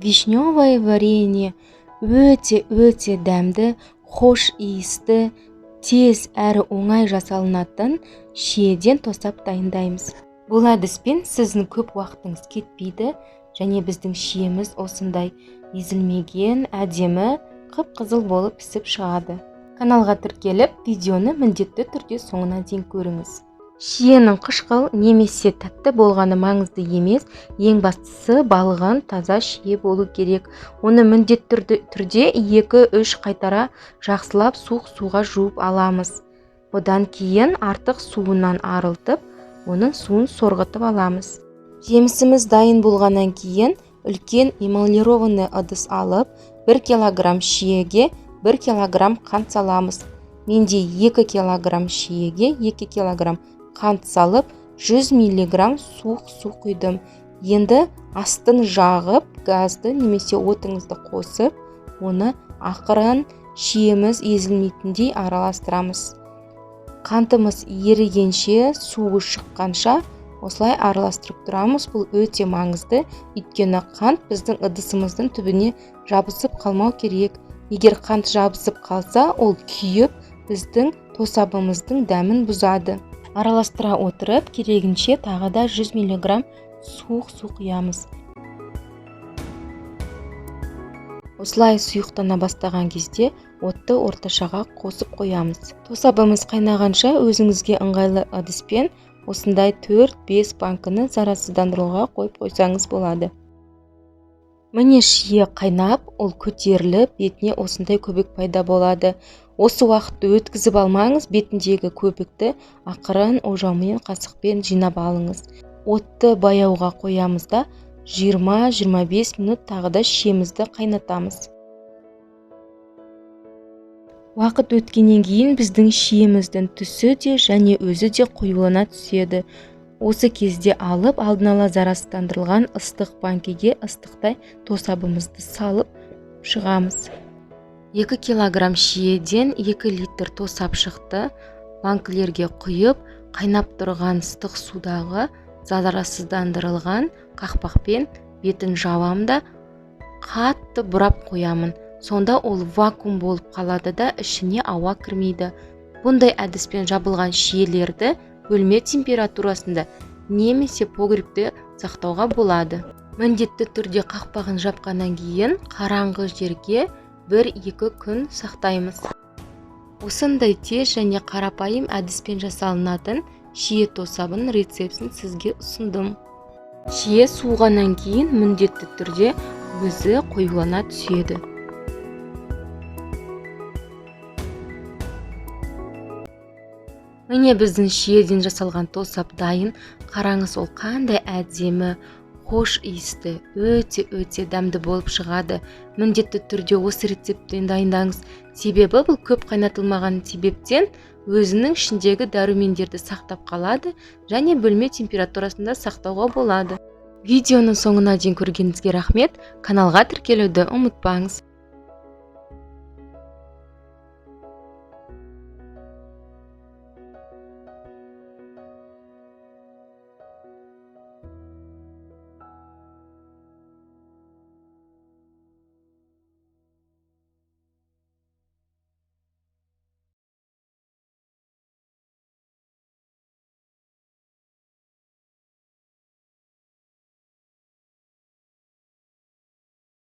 Вишневое варенье өте-өте дәмді, хош иісті, тез әрі оңай жасалынатын шиеден тосап дайындаймыз. Бұл әдіспен сіздің көп уақытыңыз кетпейді және біздің шиеміз осындай езілмеген, әдемі, қып-қызыл болып пісіп шығады. Каналға тіркеліп, видеоны міндетті түрде соңына дейін көріңіз. Шиенің қышқыл немесе тәтті болғаны маңызды емес, ең бастысы балғын таза шие болу керек. Оны міндетті түрде 2-3 қайтара жақсылап суық суға жуып аламыз. Одан кейін артық суынан арылтып, оның суын сорғытып аламыз. Жемісіміз дайын болғаннан кейін үлкен эмалированный ыдыс алып, 1 килограмм шиеге 1 килограмм қант саламыз. Менде 2 килограмм шиеге 2 килограмм қант салып, 100 миллиграмм суық су құйдым. Енді астын жағып, газды немесе отыңызды қосып, оны ақырын шиеміз езілмейтіндей араластырамыз. Қантымыз ерігенше, суы шыққанша осылай араластырып тұрамыз. Бұл өте маңызды, өйткені қант біздің ыдысымыздың түбіне жабысып қалмау керек. Егер қант жабысып қалса, ол күйіп, біздің тосабымыздың дәмін бұзады. Араластыра отырып, керегінше тағы да 100 миллиграмм суық су құямыз. Осылай сұйықтана бастаған кезде отты орташаға қосып қоямыз. Тосабымыз қайнағанша өзіңізге ыңғайлы ыдыспен осындай 4-5 банкіні зарарсыздандыруға қойып қойсаңыз болады. Міне шие қайнап, ол көтеріліп, бетіне осындай көбік пайда болады. Осы уақытты өткізіп алмаңыз, бетіндегі көбікті ақырын ожаумен, қасықпен жинап алыңыз. Отты баяуға қоямыз да 20-25 минут тағы да шиемізді қайнатамыз. Уақыт өткеннен кейін біздің шиеміздің түсі де және өзі де қоюлана түседі. Осы кезде алып, алдын ала зарарсыздандырылған ыстық банкеге ыстықтай тосабымызды салып шығамыз. 2 килограмм шиеден 2 литр тосап шықты. Банкілерге құйып, қайнап тұрған ыстық судағы зарарсыздандырылған қақпақпен бетін жабам да қатты бұрап қоямын. Сонда ол вакуум болып қалады да ішіне ауа кірмейді. Бұндай әдіспен жабылған шиелерді бөлме температурасында немесе погребте сақтауға болады. Міндетті түрде қақпағын жапқаннан кейін қараңғы жерге 1-2 күн сақтаймыз. Осындай тез және қарапайым әдіспен жасалынатын шие тосабының рецептін сізге ұсындым. Шие суығаннан кейін міндетті түрде өзі қоюлана түседі. Міне біздің шиеден жасалған тосап дайын. Қараңыз, ол қандай әдемі, хош иісті, өте-өте дәмді болып шығады. Міндетті түрде осы рецептпен дайындаңыз. Себебі бұл көп қайнатылмаған себептен өзінің ішіндегі дәрумендерді сақтап қалады және бөлме температурасында сақтауға болады. Видеоның соңына дейін көргеніңізге рахмет. Каналға тіркелуді ұмытпаңыз.